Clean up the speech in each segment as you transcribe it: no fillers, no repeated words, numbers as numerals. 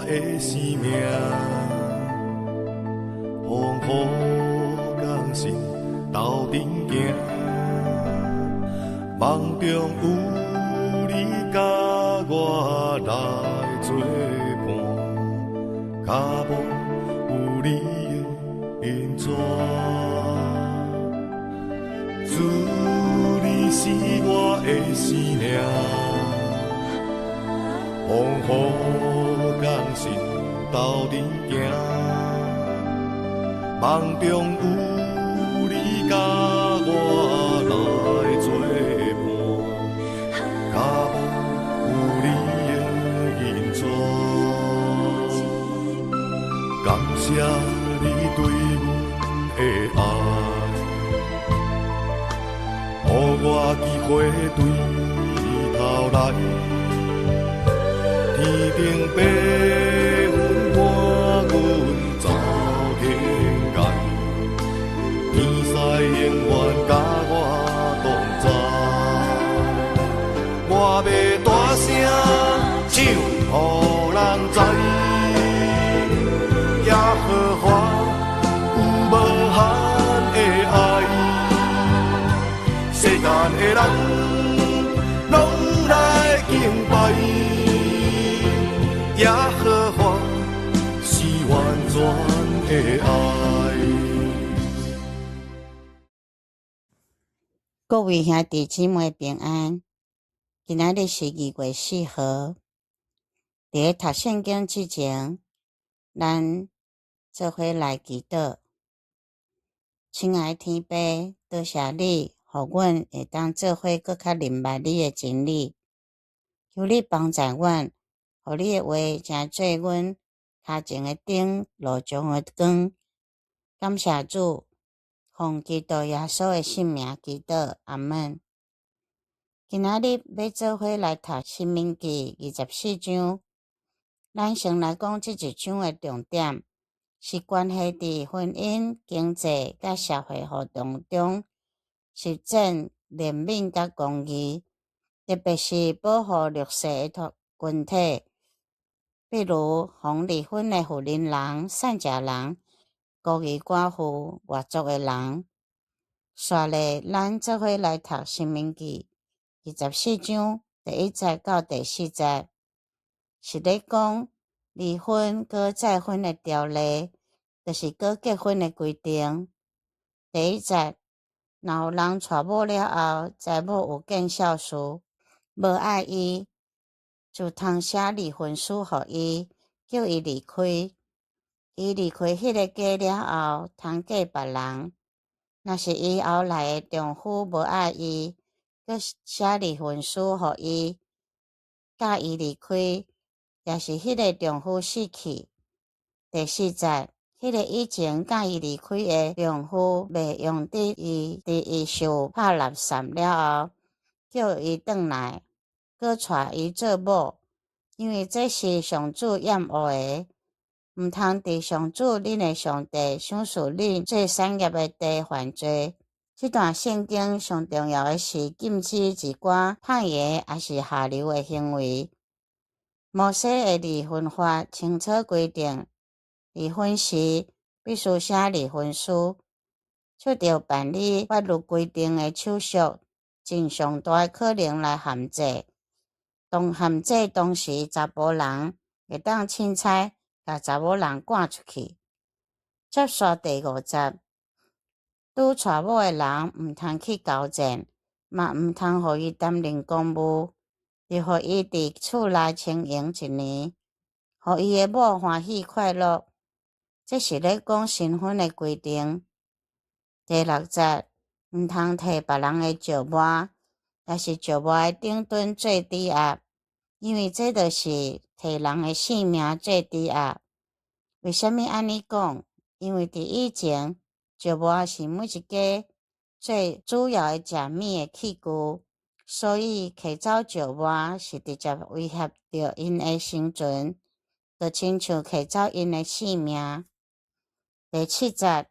的生命，风雨共心斗阵行，梦中有你佮我來做伴，跤步有你的影子。主，你是我的生命，風雨共心鬥陣行，夢中有你佮我來做伴，跤步有你的影子。感謝你對阮的愛，予我機會對頭來，天頂白雲伴阮走天涯，天使永遠佮我同在。我欲大聲唱，予人知，耶和華有無限的愛，世間的人攏來敬拜。耶和華是完全的愛。各位兄弟姊妹平安，今仔日是2月4號。佇咧讀聖經之前，咱做伙來祈禱。親愛的天父，多謝你，予阮會當做伙閣較明白你的真理。求你幫助阮，予你的話成做阮跤前的燈，路上的光。感謝主，奉基督耶穌的聖名祈禱，阿們。今仔日欲做伙來讀《申命記》24章，咱先來講這一章的重點，是關係佇婚姻、經濟佮社會活動中實踐憐憫佮公義，特別是保護弱勢的群體，比如防離婚的婦人人、散食人、孤兒寡婦、外族的人。紲咧，咱做伙來讀《申命記》24章第1節到第4節，是咧講離婚閣再婚的條例，就是閣結婚的規定。第1節，若有人娶某了後，知某有見笑事，無愛伊，就通寫離婚書予伊，叫伊離開。伊離開彼个家了後，通嫁別人。若是伊後來的丈夫無愛伊，閣寫離婚書予伊，佮伊離開，也是彼个丈夫死去。第4節，彼个以前佮伊離開的丈夫袂容得伊，佇伊受拍垃圾了後，叫伊轉來，閣娶伊做某，因為這是上主厭惡的。毋通佇上主恁的上帝賞賜恁做產業的地犯罪。這段聖經上重要的是禁止一寡歹的抑是下流的行為。摩西的離婚法清楚規定，離婚時必須寫離婚書，出著辦理法律規定的手續，盡上大的可能來限制。當限制當時查埔人會當凊彩共查某人趕出去。接續第5節，拄娶某的人毋通去交戰，嘛毋通予伊擔任公務，就予伊佇厝內清閒一年，予伊的某歡喜快樂。這是咧講新婚的規定。第6節，毋通提別人的石磨，抑是石磨的頂墩做抵押，因為這就是提人的性命做抵押。為啥物按呢講？因為佇以前，石磨是每一家最主要的食物的器具，所以提走石磨是直接威脅著𪜶的生存，就親像提走𪜶的性命。第7節，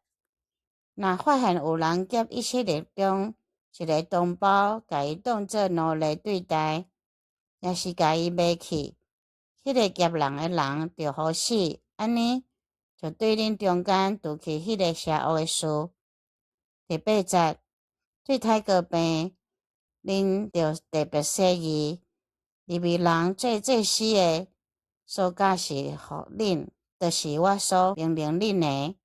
若發現有人劫以色列中一个同胞，共伊當做奴隸對待，抑是共伊賣去，彼个夾人的人著予死，按呢就對恁中間除去彼个邪惡的事。第八節，對泰哥病，恁著特別細意。利未人做祭司的所教示予恁，就是我所命令恁的，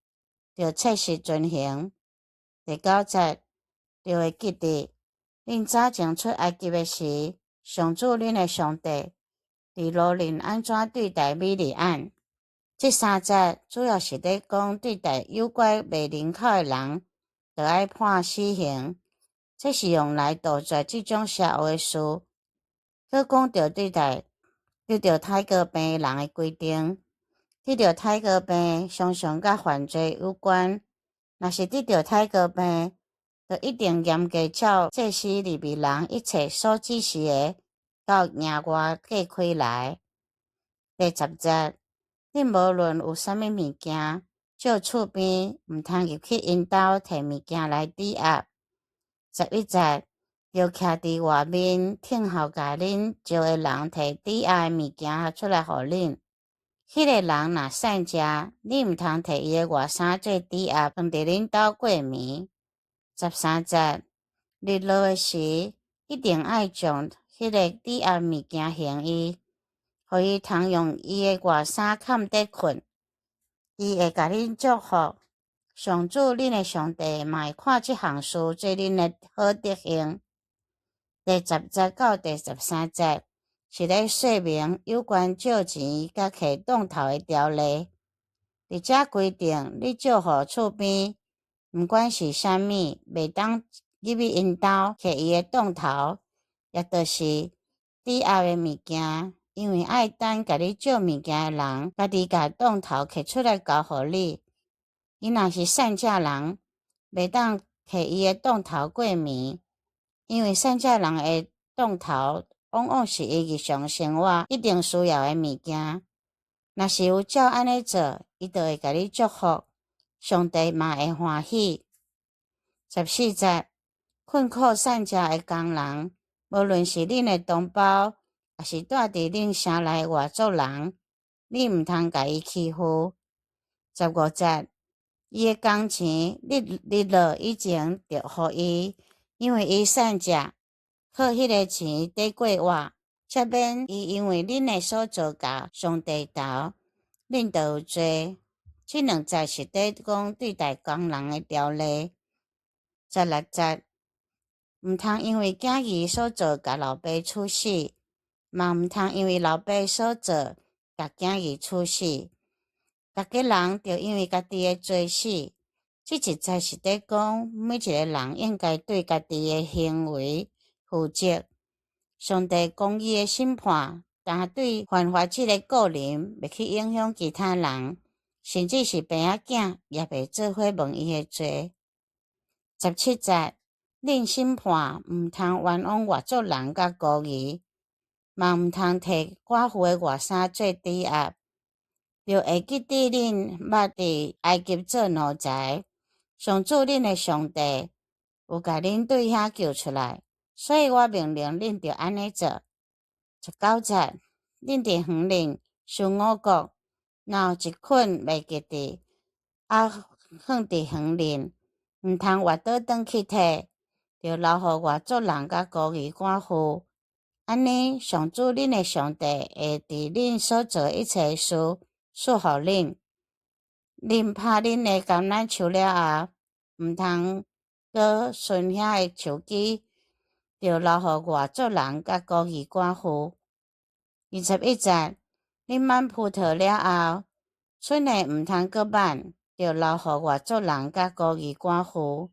著切實遵行。第九節，著會記得，恁早前出埃及的時，上主恁的上帝佇路裡按怎對待米利暗。這三節主要是咧講對待誘拐賣人口的人，著愛判死刑。這是用來杜絕這種邪惡的事。閣講著對待得著泰哥病的人的規定，得著泰哥病常常佮犯罪有關。若是得著泰哥病，就一定嚴格照祭司利未人一切所指示的，到營外隔開來。第十節，恁無論有啥物物件，借厝邊毋通入去𪜶兜提物件來抵押。11節，著徛佇外面聽候共恁招的人提抵押的物件出來予恁。彼个人若散食，你毋通提伊的外衫做抵押，放佇恁兜過暝。13節，日落的時，一定愛將彼个抵押物件還伊，予伊通用伊的外衫崁底睏。伊會共恁祝福，上主恁的上帝嘛會看這項事做恁的好德行。第十節到第十三節是咧說明有關借錢佮提當頭的條例。佇遮規定，你借予厝邊，毋管是啥物，袂當入去𪜶兜提伊的當頭，也就是抵押的物件，因為愛等共你借物件的人家己共當頭提出來交予你。伊若是散食人，袂當提伊的當頭過暝，因為散食人的當頭往往是伊日常生活一定需要的物件。若是有照按呢做，伊就會共你祝福，上帝嘛會歡喜。14節，困苦散食的工人，無論是恁的同胞，抑是蹛佇恁城內的外族人，你毋通共伊欺負。15節，伊的工錢，日日落以前著予伊，因為伊散食，靠彼个錢綴過活，才免伊因為恁的所做共上帝投，恁就有罪。這兩節是佇講對待工人的條例。16節，毋通因為囝兒所做共老爸處死，嘛毋通因為老爸所做共囝兒處死。逐家人著因為家己的罪死。這一節是佇講每一个人應該對家己的行為負責。上帝公義的審判，但對犯法這个個人袂去影響其他人，甚至是病仔囝也袂做伙問伊的罪。17節，恁審判毋通冤枉外族人佮孤兒，嘛毋通提寡婦的外衫做抵押。著會記得恁捌佇埃及做奴才，上主恁的上帝有共恁對遐救出來，所以我命令恁著按呢做。19節，恁佇園裡收五穀，若有一捆袂潔淨，猶放佇園裡，毋通越倒轉去提，著留予外族人佮孤兒寡婦。按呢，上主恁的上帝會佇恁所做一切事賜予恁。恁拍恁的橄欖樹了後，毋通閣伸遐的樹枝，著留予外族人佮孤兒寡婦。21節，恁挽葡萄了後，春的毋通閣挽，著留予外族人佮孤兒寡婦。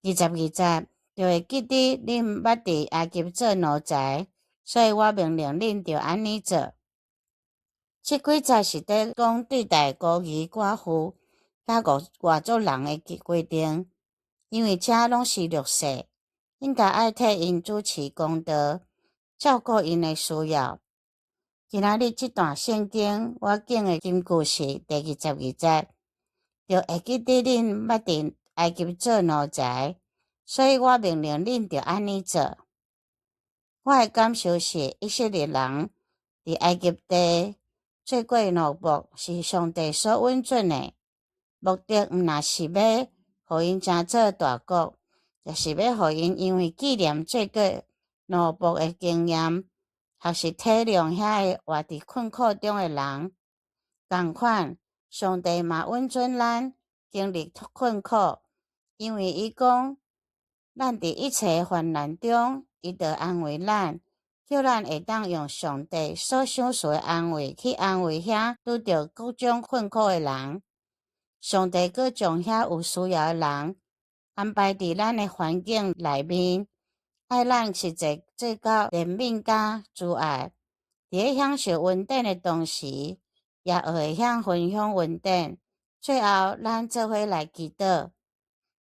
22節，著會記得恁捌佇埃及做奴才，所以我命令恁著按呢做。這幾節是佇講對待孤兒寡婦佮外族人的規定，因為這攏是弱勢，應該愛替𪜶主持公道，照顧𪜶的需要。今仔日這段聖經，我揀的金句是第二十二節，著會記得恁捌佇埃及做奴才，所以我命令恁著按呢做。我的感受是，以色列人佇埃及地做過奴僕，是上帝所允准的。目的毋若是欲予𪜶成做大國，抑是欲予𪜶因為紀念做過奴僕的經驗，抑是體諒遐个活佇困苦中的人。仝款，上帝嘛允准咱經歷困苦，因為伊講，咱佇一切患難中，伊就安慰咱，叫咱會當用上帝所賞賜的安慰去安慰遐拄著各種困苦的人。上帝閣將遐有需要的人安排佇咱的環境內面，愛咱實際做到憐憫佮慈愛，佇咧享受恩典的同時，也學會曉分享恩典。最後，咱做伙來祈禱。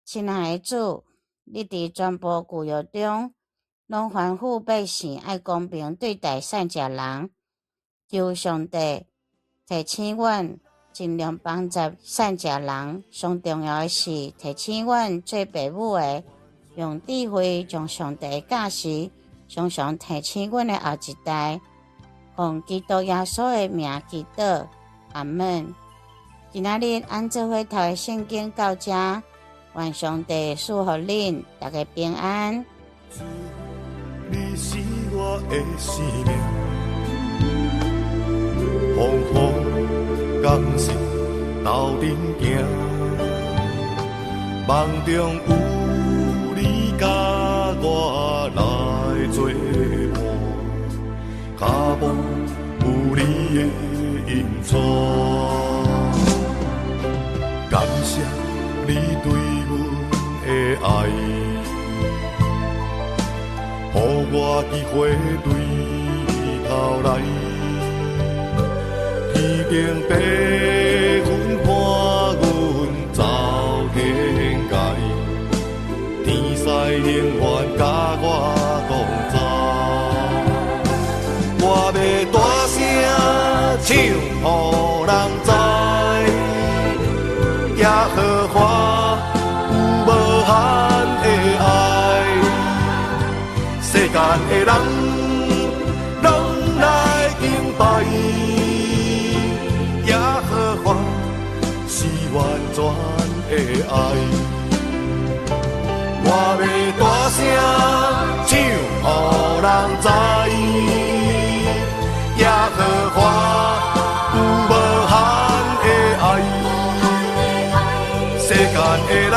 親愛的主，你佇全部舊約中，攏吩咐百姓愛公平對待散食人。求上帝提醒阮盡量幫助散食人。上重要的是提醒阮做爸母的，用智慧將上帝的教示常常提醒阮的後一代。奉基督耶穌的名祈禱，阿門。今仔日按做伙讀的聖經到這，願上帝賜予恁逐家平安。主，你是我的生命，風雨共是鬥陣行，夢中有你佮我來做伴，跤步有你的引帶，感謝你對阮的愛，予我機會對頭來，天頂白雲伴阮走天涯，天使永遠佮我同在。我欲大聲唱，予人知，耶和華有無限的愛，世間的人攏來敬拜，耶和華是完全的愛。我欲大聲唱，予人知，耶和華有無限的愛，世間的人。